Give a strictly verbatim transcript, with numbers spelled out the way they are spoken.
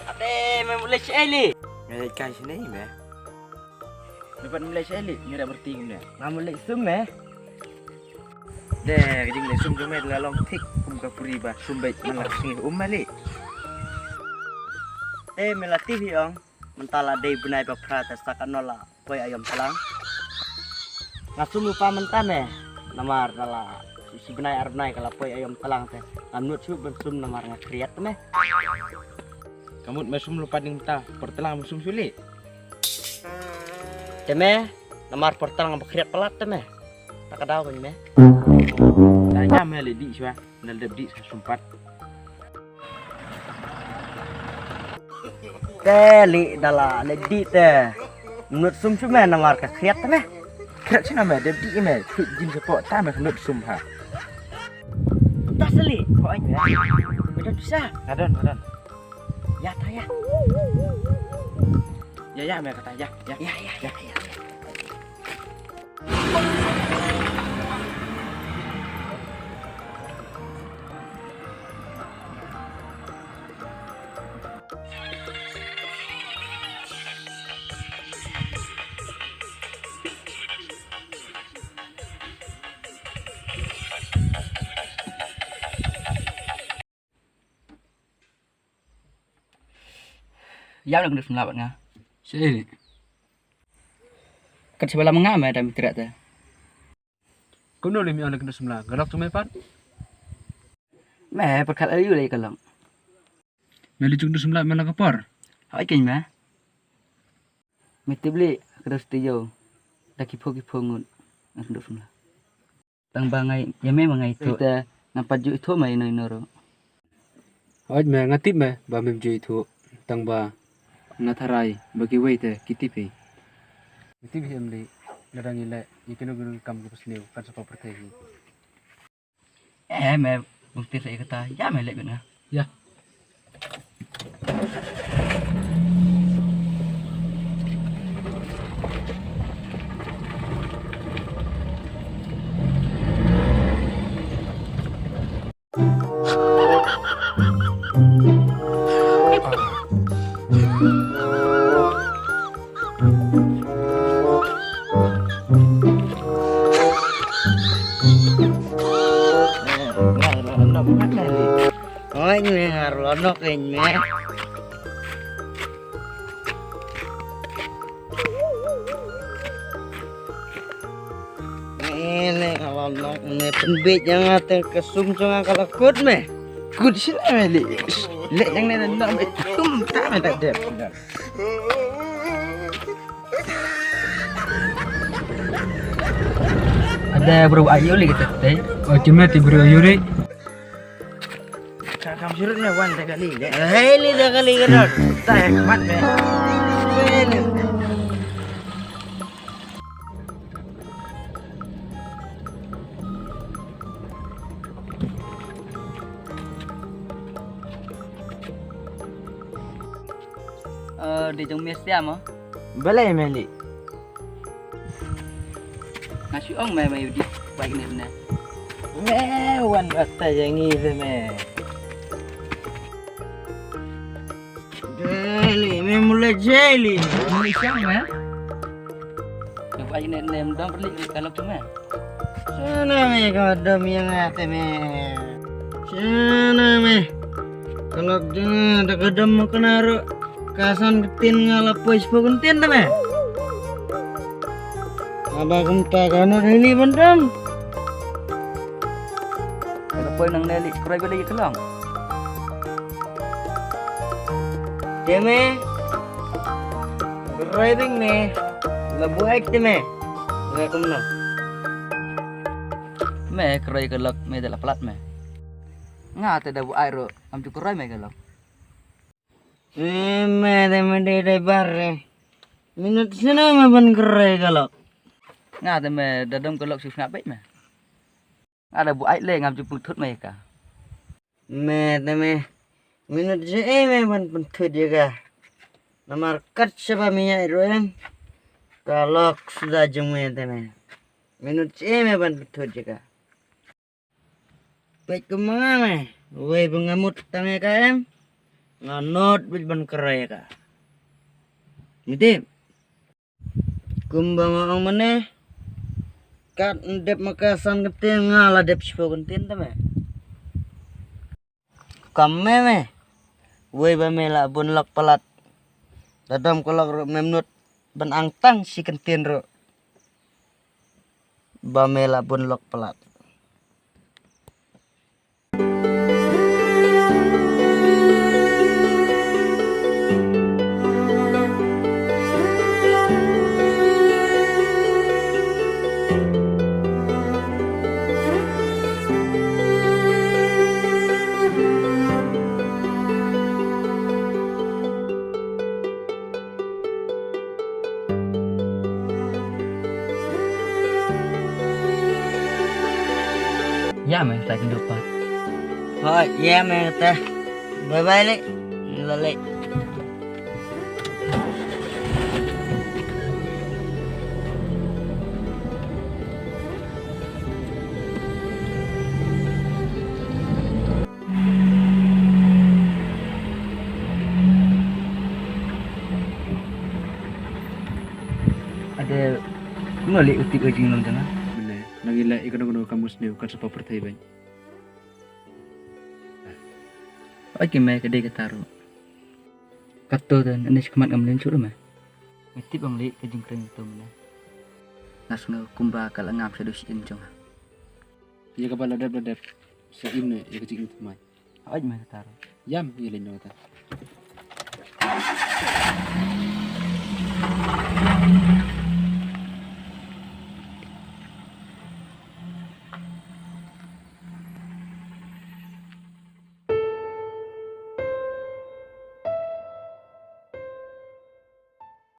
Ade, me mut leit shaei li? Me leit kai shane me. Me pat mut leit shaei li? Ngi da berti kumne. Nga mut leit sum me. De, ka jingleit sum jong me la long thik kum ka puri ba sum beit man la sngi um me li. Te me la tip hi ong. Mynta la dei bnai ba phra te sa katno la poi aïom tlang. Nga sum lypa mynta me. Namar da la shi bnai ar bnai ka la poi aïom tlang te. Ngam nud shuh ban sum namar nga khriat me. Ka mut me sum lypa ding mynta, por tlang me sum shuh li. Te me, namar por tlang ba khriat palat te me. Ta ka daw me. Ta ïa me leit dih shuwa, nal dep dih sa sum pat. Te li da la leit dih te. Mut sum sum me namar ka khriat te me. Khriat sina me, dep dih me, khriat jin sepo ta me mut sum ha. Ta seli, ko ai me. Betul bisa. Ngadon, ngadon. Ya ta ya. Ya ya me kata ya, ya. Ya ya ya ya. Ïa, la kynduh samla bad nga. Sha ei? Kat sha ba la ma nga me da me trek te. Kumno lei me ong la kynduh samla? Nga lok tu me pat. Me pat khat ayu lei ka lok. Me lei kynduh samla me la ka por. Hoi keiñ me. Me tip lei ka dos ti yo. Da ki pho ki pho ngut. Nga kynduh samla. Tang ba ngai, ïa me ma ngai ithuh. Te, nga pat ju ithuh ma ino ino ruh. Hooid me, nga tip me, ba mem ju ithuh. Tang ba, nga tharai, ba kiwei te, ki tip hi. Ki tip hi em lei, lada ngi leh, ïa kino kino ki kam kiba sniew, kan sa pyrthei hi. Eh, me, bym tip sa ïa kata, ïa me leh beit nga. Ïa. Oi, ngi ngar lonok ngi me. Ngi ne ngar lonok ngi pynbeit ïa nga te ka sum jong nga ka la kut me. Kut sila me li. Leh nang ne nang me tum ta me ta dep. Ada bro ayu li kita te. Oh, cuma ti bro ayu ri. Ka kam surut me wan ta kali le. Hei li ta kali ka dot. Ta mat me. Eh, di jong mes dia mo. Balei me li? Nga shu ong me me di bai kene bne. Me wan bata jong ngi se me. Deli me mula jeli. Mula siang me. Nga bai kene nem dong perli ka lok me. Sana me ka dom ïa nga te me. Sana me. Ka lok jong nga da ka dom mo kena ro. Ka san ktien nga la poi spo ktien te me. Aba kumta ka no ini bentang. Ka poi nang ne li kroi beli ka long. Te me. Kroi bing me. La buai te me. Nga kumno. Me kroi ka lok me de la plat me. Nga te da buai ro, am ju kroi me ka lok. Eh, me te me de de bar re. Minut sina me ban kroi ka lok. Nga te me da dom ka lok sus nga bek me. Nga da buai le ngam ju pynthut me ka. Me te me. Minut je eh me ban pynthut je ka. Namar kat seba me ya iroen. Ka lok suda jong me te me. Minut je eh me ban pynthut je ka. Peit kumba nga me, wei ba nga mut tang ïa ka em. Nga not bit ban krai ka. Miti. Kumba nga ong mane. Kat ndep ma ka san kyntien nga la dep shiphew kyntien te me. Kam me me. Wei ba me la bun lok palat. Da dom ka lok ruh mem nut ban angtang shi kyntien ruh. Ba me la bun lok palat. Ïa me ta kin dopa. Hoi, ïa me ta. Bye bye le. Lale. Ade, kumno leh u tip ïa ka jinglong jong nga? Mynne, nang ïaleh ïa kano kano ka musnew kan sa pyrthei beit. Oi ki me, ka dei kata ruh. Kato te, ane shakhmat ngam leh shuh ruh me. Nga tip ong leh ka jingkren kato mynne. Nga sngew kumba ka la ngam shaduh sha ïing jong nga. Ïa kaba la dep la dep. Sa im ne ïa ka jingim thymmai. Hooid me kata ruh. Ïam ïa lei noh kata.